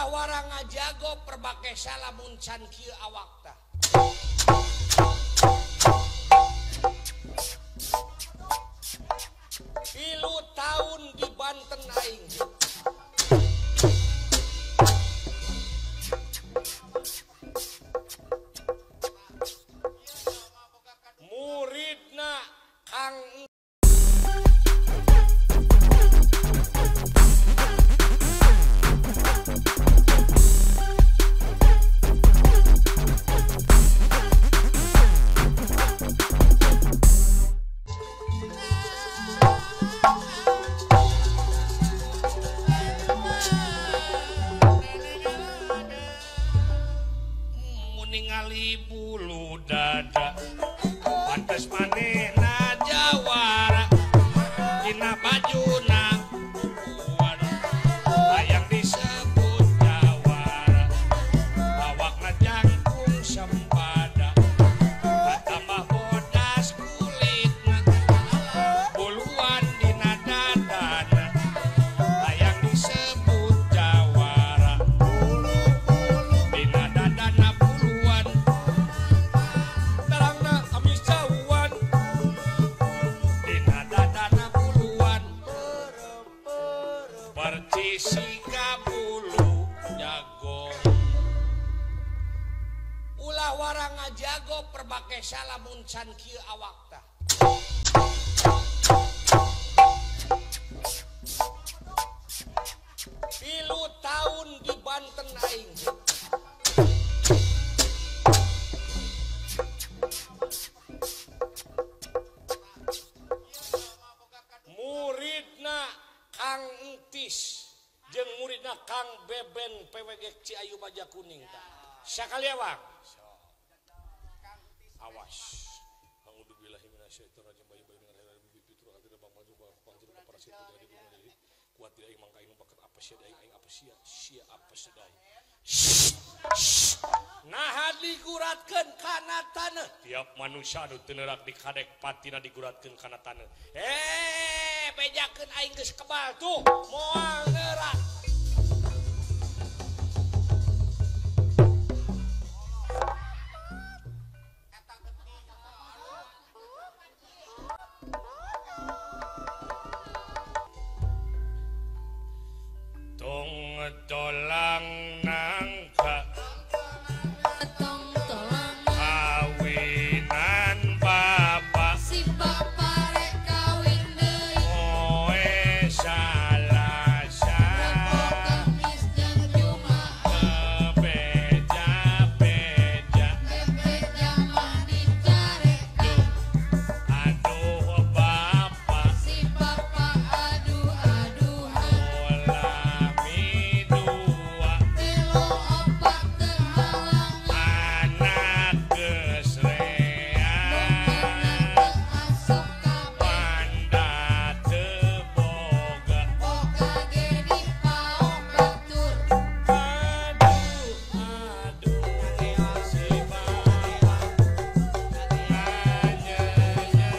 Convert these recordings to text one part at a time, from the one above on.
Ulah wara ngajago perbakesa lamun can kieu awak tah. Tilu tahun di Banten aing. Muridna Kang ningali bulu dada pantes manehna jawara dina bajuna bukuan hayang disebut jawara awakna jangkung sempada tambah bodas kulitna buluan dina dadana hayang disebut jawara bulu-bulu dina dadana buluan tarangna amis jauhan dina dadana buluan percisiga bulu jago. Ulah wara ngajago perbakesa lamun can kieu awak tah. Tilu tahun di Banten aing. Muridna Kang Entis jeung muridna Kang Beben PWG Ciayu Baja Kuning tah. Sakali awak. Awas. A'udzubillahi minasyaitonir rajim. Kuat tidak aing mangka aing bakat apa sia aing aing apa sia sia apa sedai. Naha diguratkeun kana taneuh. Tiap manusia anu teu neurak dikadek patina diguratkeun kana taneuh. Bejakeun aing geus kebal tuh moal neurak. Tong tolang nangka Tong tolang kawinan bapak si bapak rek kawin deui moe salasa Rebo Kamis jeung Jumaah beja-beja bebeja mah dicarekan aduh bapak si bapak adu-aduhan lami dua tilu opat teu halangan anak geus nu kana reak teu asup kabeh panda teu boga boga ge dipaok batur. Aduh aduh si bapak nganyeri ka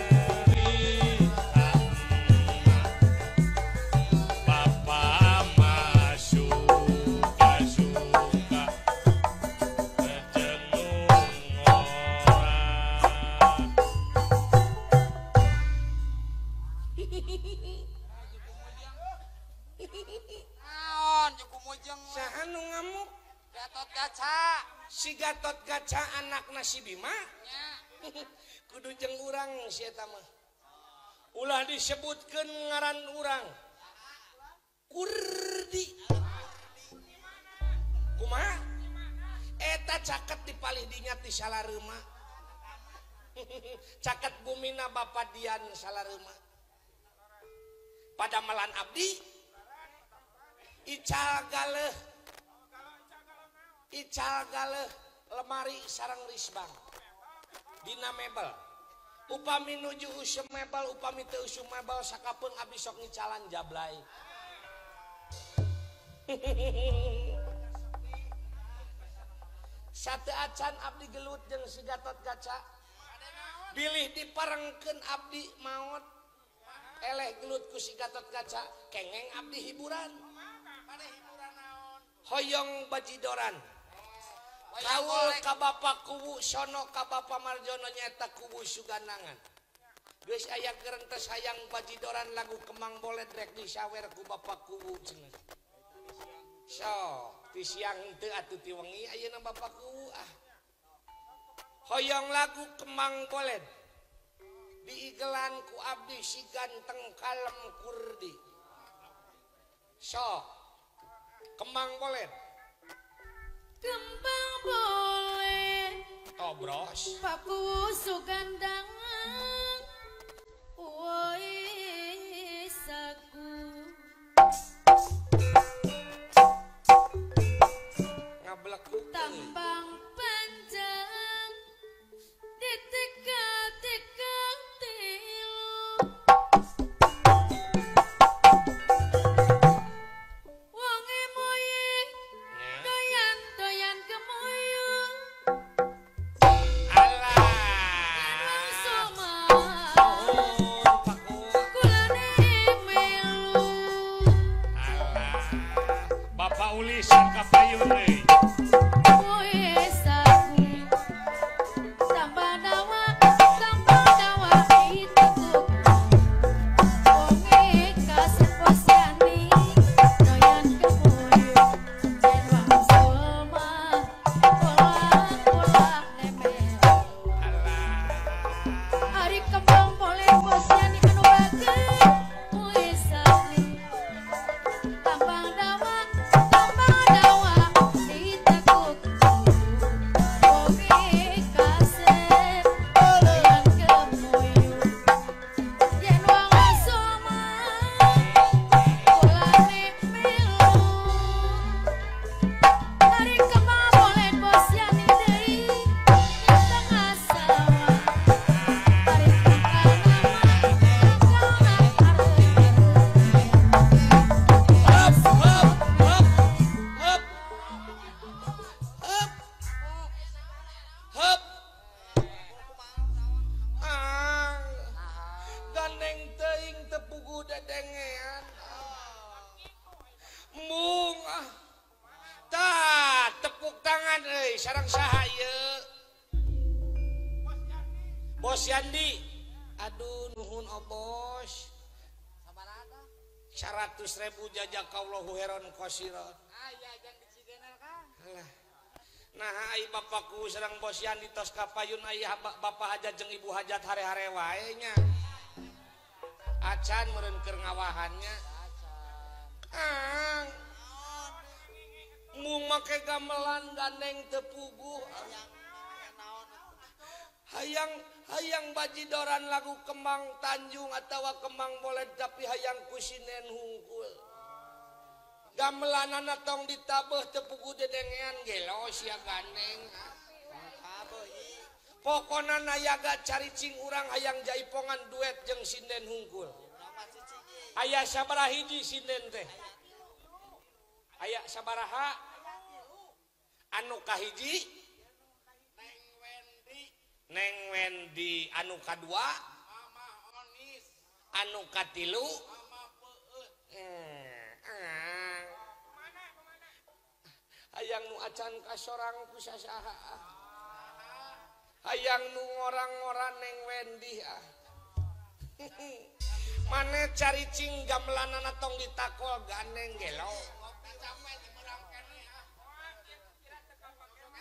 emak bapak mah suka-suka jeung nu ngora. Naon jeung kumujeng Saha nu ngamuk? Gatot Kaca. Si Gatot Kaca anakna si Bima. Nya. Kudu jeung urang si eta mah. Ulah disebutkeun ngaran urang. Kurdi. Kumaha? Eta caket di palih dinya ti Salareuма. Caket bumina Bapak Dian Salareuма. Padamelan abdi ical galeuh. Ical galeuh lemari sareng risbang. Dina mebel. Upami nuju usum mebel, upami teu usum mebel sakapeung abdi sok ngicalan jablay. Sate acan abdi gelut jeung si Gatot Kaca. Bilih diparengkeun abdi maot. Eleh gelut ku si Gatot Kaca, kengeng abdi hiburan. Pada hiburan naon? Hoyong bajidoran. Kaul ka Bapak Kuwu sono ka Bapak Marjono nyata Kuwu Suganangan. Geus aya gerentes hayang bajidoran lagu Kemang Boled rek disawer ku Bapak Kuwu cenah. Sok ti siang teu atuh ti wengi ayeuna Bapak Kuwu ah. Hoyong lagu Kemang Boled diigelan ku abdi si ganteng kalem Kurdi. Sok Kemang Boled. Kembang boleh tobros Pak Kuwu Sugandangan woi saku ngablek tambang panjang ditekal-tekal tilu wonge moye doyan-doyan gemuyung alah kulane melu alah Bapak Ulisan kapayun deui. Sarang saha ieu? Bos Yandi. Aduh nuhun oh bos. 100.000 jazakallahu khairan kasiran. Aya jang dicidenal Kang. Alah. Nah ai bapakku sareng Bos Yandi tos kapayun ai bapak hajat jeung ibu hajat hare-hare wae nya. Acan meureun keur ngawahannya. Acan. Mung make gamelan gandeng teu puguh. Hayang hayang bajidoran lagu Kemang Tanjung atawa Kemang Boled tapi hayang kusinen hungkul. Gamelanana tong ditabeuh teu puguh dedengean gelo sia gandeng. Pokona nayaga caricing urang hayang jaipongan duet jeung sinden hungkul. Aya sabaraha hiji sinden teh? Aya sabaraha? Anu kahiji Neng Wendy, Neng Wendy, anu kadua Mama Onis, anu katilu Mama Peueut. Hayang nu acan kasorang ku sasaha. Hayang nu ngorang-ngoran Neng Wendy ah. Mane caricing gamelanana tong ditakol gandeng gelo.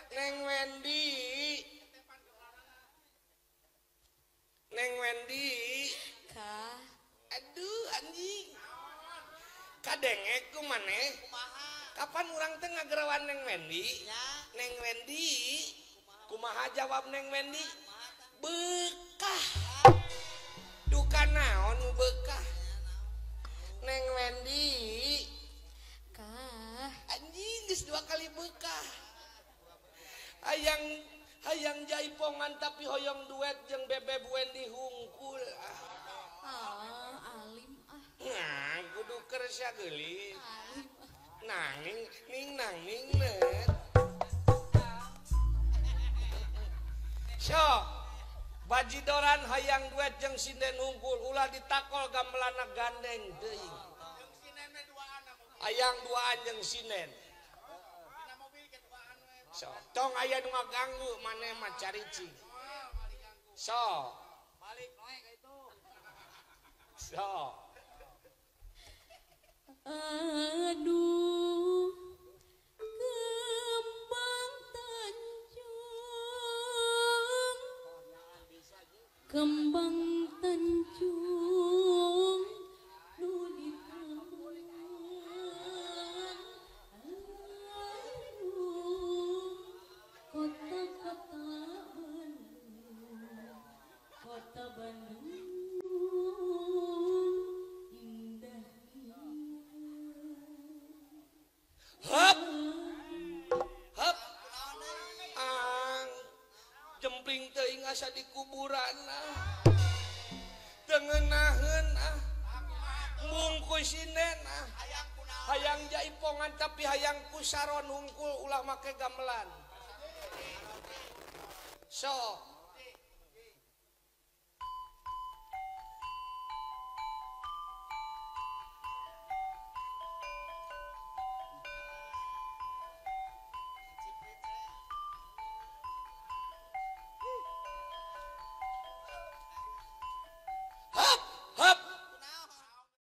Neng Wendy, Neng Wendy, Ka, aduh anjing, kadengek ku maneh. Kapan urang teh ngagerawan Neng Wendy? Neng Wendy, kumaha jawab Neng Wendy? Bekah, duka naon bekah? Neng Wendy, Ka, anjing geus 2 kali bekah. Hayang hayang jaipongan tapi hoyong duet jeung Bebeb Wendy hungkul. Ah, alim ah. Nah, kudu kersa geulis. Alim. Nanging ning nanging net. Sok bajidoran hayang duet jeung sinden hungkul ulah ditakol gamelana gandeng teuing. Hayang duaan jeung sinden. So, tong aya nu ngaganggu maneh mah caricing. So, Balik noe ka itu. So. Aduh, kembang tanjung, kembang tanjung, nu di taman. Aduh, kota-kota Bandung, kota Bandung indah. Hep. Hep. Ang jempling teuing asa di kuburan ah. Teu ngeunaheun ah. Bungkus sinden ah. Hayang jaipongan tapi hayang ku saron hungkul ulah make gamelan. So.